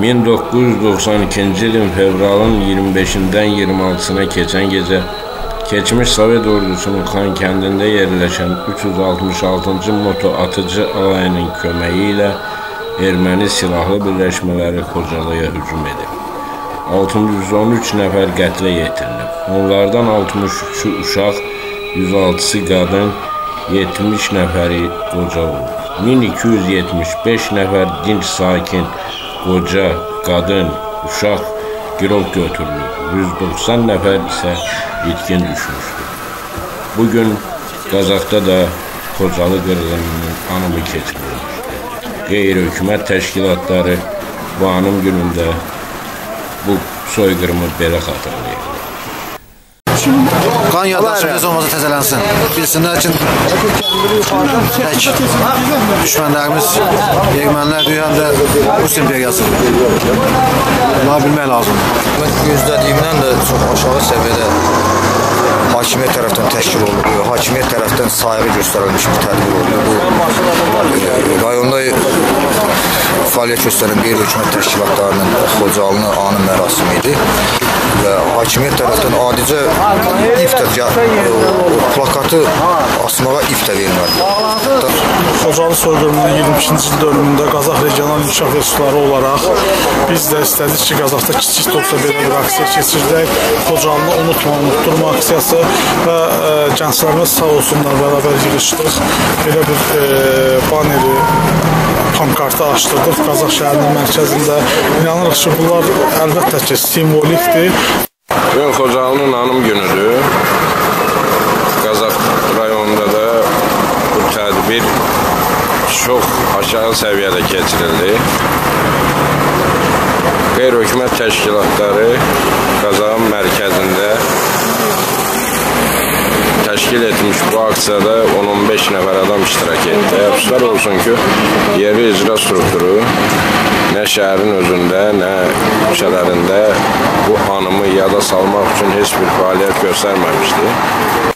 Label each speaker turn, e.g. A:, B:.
A: 1992-ci ilin fevralın 25-dən 26-sına keçən gecə keçmiş Sovet ordusunun Xankəndində yerləşən 366-cı motoatıcı alayının köməyi ilə erməni silahlı birləşmələri Xocalıya hücum edib. 613 nəfər qətlə yetirilib. Onlardan 63-ü uşaq, 106-sı qadın, 70 nəfəri qoca olub. 1275 nəfər dinc sakin, qoca, qadın, uşaq girov götürülüb. 190 nəfər isə itkin düşmüşdür. Bugün Qazaxda da Xocalı qırğınının anımı keçirilmişdir. Qeyri-hökumət təşkilatları bu anım günündə bu soyqırımı belə xatırlayırlar.
B: Qan yaddaşımız olmasa təzələnsin. Bilsinlər ki, tək düşmənlərimiz ermənilər deyil, həm də Rus imperiyasıdır. Bunları bilmək lazımdır.
C: Mən gözlədiyimdən də çox aşağı səviyyədə hakimiyyət tərəfdən təşkil olundu, hakimiyyət tərəfdən sayğı göstərilmiş bir tədbir oldu. Bu rayonda fəaliyyət göstərən qeyri-hökumət təşkilatlarının Xocalının anı mərasimi idi və hakimiyyət tərəfdən adicə ip də, plakatı asmağa ip də vermədilər.
D: Xocalı soyqırımının 22-ci il dönümündə Qazax Regional İnkişaf Institutları olaraq biz də istədik ki, Qazaxda kiçik də olsa belə bir aksiya keçirdək. Xocalını unutma, unutdurma aksiyası və gənclərimiz sağ olsunlar, bərabər yığışdıq. Belə bir baneri, pankartı açdırdıq Qazax şəhərinin mərkəzində. İnanırıq ki, bunlar əlbəttə ki, simvolikdir.
A: Bugün Xocalının anım günüdür. Qazax rayonunda da bu tədbir çox aşağı səviyyədə keçirildi. Qeyri-hökumət təşkilatları Qazaxın mərkəzində təşkil etmiş bu aksiyada 10-15 nəfər adam iştirak etdi. Əfsuslar olsun ki, yerli icra strukturu nə şəhərin özündə, nə küçələrində bu anımı yada salmaq üçün heç bir fəaliyyət göstərməmişdi.